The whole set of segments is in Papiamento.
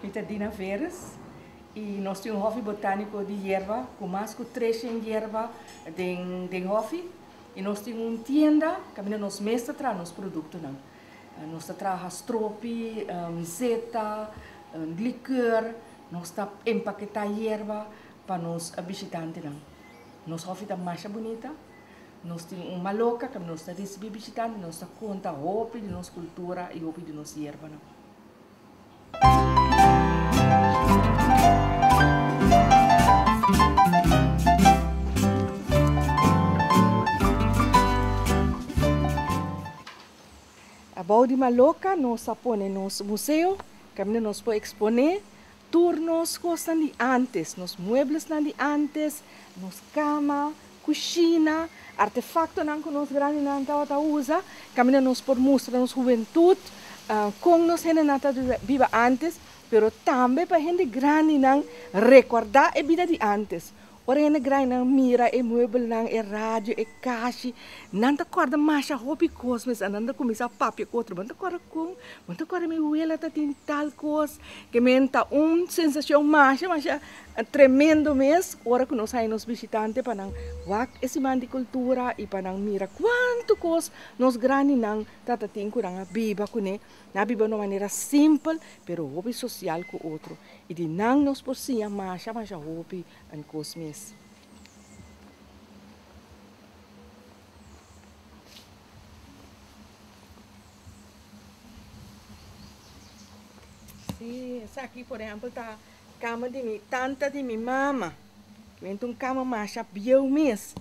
Mi ta Dina Veeris y nos tin un hofi botanico di yerba cu mas cu 300 yerba den hofi y nos tin un tienda caminda nos mes ta traha nos productonan. Nos ta traha stropi, zeta, liqueur, nos ta empaketa yerba pa nos bishitantenan. Nos hofi ta masha bunita, nos tin un maloca caminda nos ta ricibi bishitante, nos ta conta hopi di nos cultura y hopi di nos yerbanan. Abou di Maloca nos a pone nos museo caminda nos por expone tur nos cosnan di antes, nos mueblesnan di antes, nos cama, cushina, artefactonan cu nos grandinan tabata usa, caminda nos por mustra nos hubentud con nos hendenan ta biba antes, pero tambe pa hende grandinan recorda e bida di antes. Ora hende grandinan mira e muebelnan, e radio, e kashi, nan ta kòrda masha hopi kos mes, nan ta kuminsá papia ku otro, bo no ta kòrda kon, bo no ta kòrda mi wela ta tin tal kos, ke men ta un sensashon masha masha tremendo mes ora ku nos haña nos bishitante pa nan wak e siman di kultura i pa nan mira kuantu kos nos grandinan ta ta tin ku nan a biba kuné, nan a biba na un manera simpel pero hopi sosial ku otro i di nan nos por siña masha masha hopi. En kos mes. Sí, esaki por ehempel ta kama di mi tanta di mi mama. Menta un kama masha bieu mes.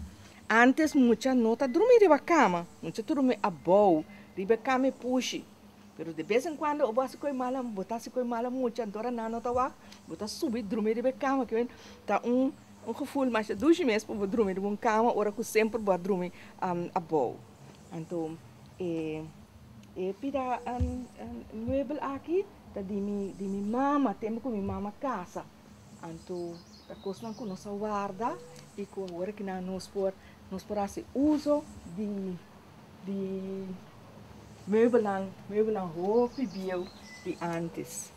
Antes mucha no ta drumi riba kama, mucha ta drumi abou, riba e kama e pushi. Pero de bes en cuando bo haci coe mala, bo ta haci coe mala mucha, anto ora nan no ta wak, bo ta subi drumi riba e cama, kiben ta un un gevoel masha dushi mes pa bo drumi riba un cama ora cu semper bo a drumi abou. Anto e e pida muebel aki ta di mi di mi mama, tempo cu mi mama casa, anto ta cosnan cu nos a warda y cu awor aki nan nos por nos por haci uso di. Di meubelnan, meubelnan hopi bieu di antes.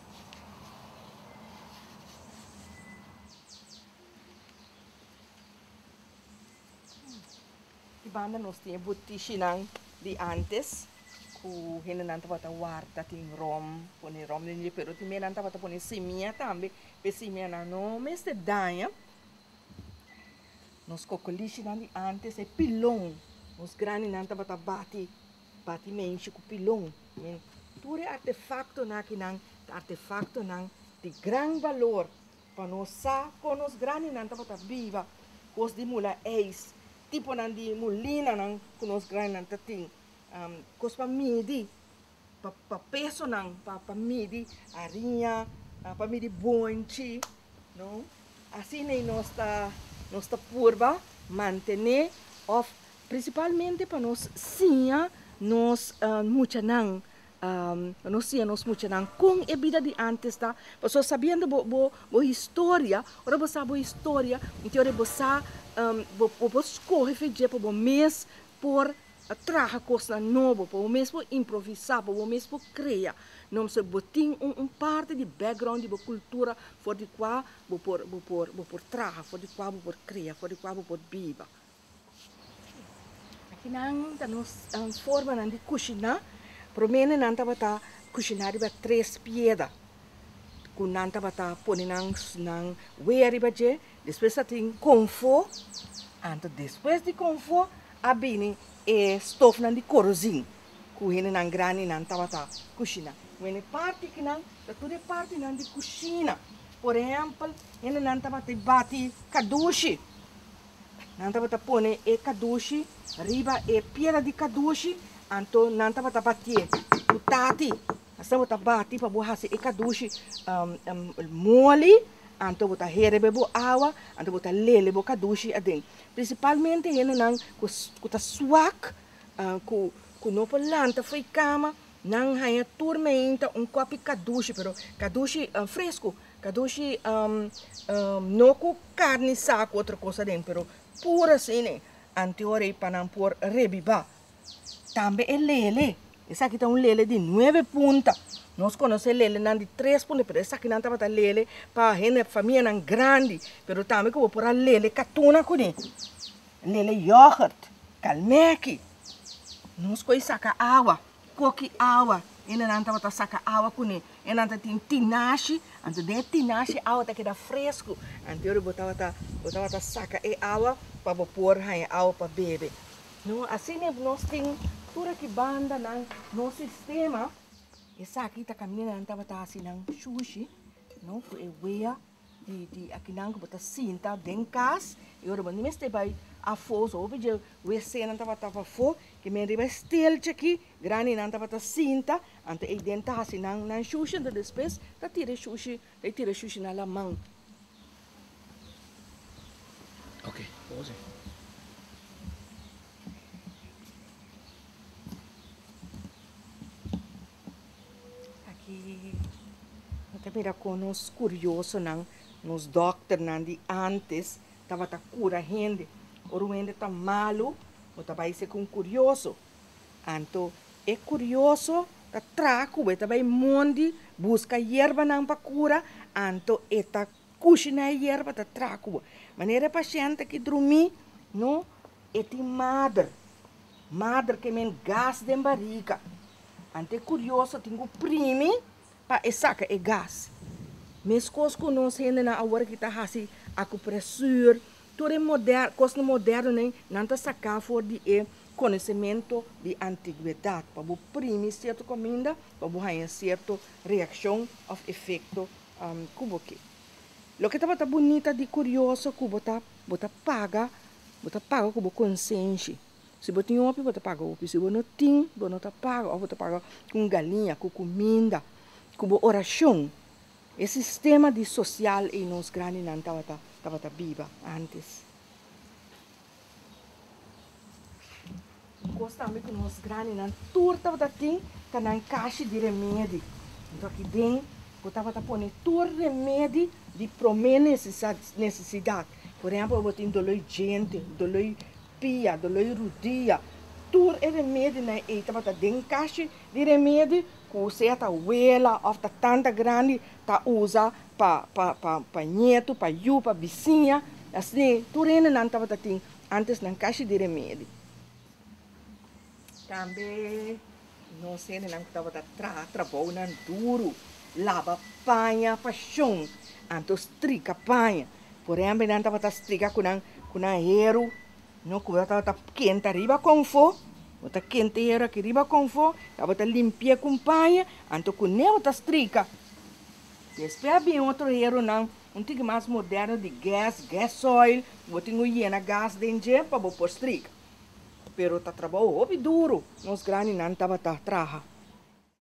Di banda nos tin e botishinan di antes ku hendenan tabata warda tin rom, pone rom den dje, pero tin menan tabata pone simia tambe, p'e simianan no mester daña. Nos kokolishinan di antes e pilon, nos grandinan tabata bati, bati menshi ku pilon. Men tur e artefaktonan akinan ta artefaktonan di gran balor pa nos sa kon nos grandinan tabata biba, kos di mula eis, tiponan di mulinanan ku nos grandinan ta tin, kos pa midi, pa pesonan, pa midi hariña, pa midi bonchi. No. Asina ei nos ta nos ta purba mantené òf prinsipalmente pa nos siña nos muchanan pa nos siña nos muchanan kon e bida di ántes ta. Pasobra sabiendo bo bo bo historia, ora bo sa bo historia, anto bo sa bo por skohe for dje pa bo mes por traha kosnan nobo, pa bo mes por improvisá, pa bo mes por krea. No, so bo tin un un parti di background di bo kultura for di kua bo por bo por bo por traha, for di kua bo por krea, for di kua bo por biba. Akinan ta nos formanan di kushiná. Promé nan tabata kushiná riba tres pieda ku nan tabata pone nan nan wea riba dje. Despues a tin konfó, anto despues di konfó a bini e stofnan di korozin ku hendenan grandinan tabata kushina. Wen e parti kinan ta tur e partinan di kushina. Por ehèmpel, hendenan tabata bati kadushi. Nan tabata pone e kadushi riba e piedra di kadushi, anto nan tabata batié ku tati. Asina bo ta bati pa bo hasi e kadushi moli, anto bo ta herebe bo awa, anto bo ta lele bo kadushi aden. Prinsipalmente hendenan ku ta swak, ku ku no por lanta fo'i kama, nan haña tur meinta un kòpi kadushi, pero kadushi fresku, kadushi no ku karni sa ku otro kos aden, pero puro asina, anto ora ei pa nan por rebibá. Tambe e lele. Esaki ta un lele di nuebe punta. Nos konosé lelenan di tres punta, pero esakinan tabata lele pa hende, famianan grandi. Pero tambe ku bo por a lele katuna kuné, lele yògùrt, kalmèki. Nos koe saka awa, koki awa, hendenan tabata saka awa kuné. E nan ta tin tinashi, anto den e tinashi awa ta keda fresku. Anto ora bo tabata bo tabata saka e awa pa bo por haña awa pa bebe. No, asina nos tin tur aki bandanan nos sistema. Esaki ta kaminda nan tabata hasi nan shushi, no, ku e wea. Di di akinan ku bo ta sinta den kas i ora bo no mester bai afó so hopi dje wc-nan tabata pafó ke men riba e stelchi aki grandinan tabata sinta anto eiden ta hasi nan nan shushi anto despues ta tira e shushi ta tira e shushi na laman. Ok, pose. Aki no ta mira kon nos kuriosonan, nos dòkternan di ántes tabata kura hende. Ora un hende ta malu, bo ta bai seka un kurioso. Anto e kurioso ta traha ku bo, e ta bai mondi buska yerbanan pa kura, anto e ta kushiná e yerba, ta traha ku bo. Manera e pashènt aki drumí, no, e tin mader. Mader ke men gas den barika. Anto e kurioso tin ku primi pa e saka e gas. Meskos ku nos hendenan awor aki ta hasi akupresur, tur e moder kosnan modernonan nan ta saka for di e konosementu di antigwedat pa bo primi sierto kaminda pa bo haña sierto reakshon òf efekto ku bo ke. Loke tabata bunita di kurioso ku bo ta bo ta paga bo ta paga ku bo konsenshi. Si bo tin hopi bo ta paga hopi, si bo no tin bo no ta paga of bo ta paga ku un galiña, ku kuminda, ku bo orashon. E sistema di sosial ei nos grandinan tabata tabata biba antes. Un kos tambe ku nos grandinan tur tabata tin ta nan kashi di remedi. Anto aki den bo tabata pone tur remedi di promé nesesidat. Por ehèmpel bo tin doló djente, doló pia, doló rudia, tur e remedinan ei tabata den kashi di remedi ku sea ta wela òf ta tanta grandi ta usa pa pa pa pa ñetu, pa yu, pa bisiña, asina tur hendenan tabata tin ántes nan kashi di remedi. Tambe nos hendenan ku tabata traha trabounan duru, laba paña pa shon, anto strika paña. Por ehèmpel nan tabata strika ku nan ku nan heru, no ku tabata kenta riba konfó, bo ta kenta e heru aki riba konfó, tabata limpi'é ku un paña, anto kuné bo ta strika. Despues a bin otro herunan un tiki mas moderno di gas, gasoil, bo tin ku yena gas den dje pa bo por strika. Pero ta trabou hopi duru nos grandinan tabata traha.